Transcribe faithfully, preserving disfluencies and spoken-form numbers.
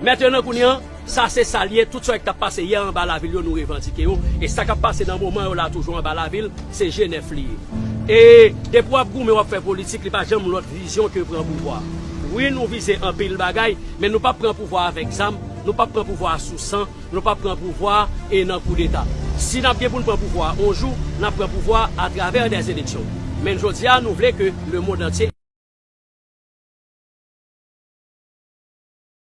Mentnan kounye an, sa se sa l ye, tout sa k t ap pase yè anba lavil yo, nou revandike yo, e sa k ap pase nan moman yo la toujou anba lavil, se G nèf li ye. E depi w ap goumen, w ap fè politik, li pa janm lòt vizyon ke pran pouvwa. Wi, nou vize anpil bagay, men nou p ap pran pouvwa avèk zam, nou p ap pran pouvwa sou san, nou p ap pran pouvwa e nan koudeta. Si n ap gen pou n pran pouvwa on jou, n ap pran pouvwa atravè dèz eleksyon. Men jodi a, nou vle ke lemonn antye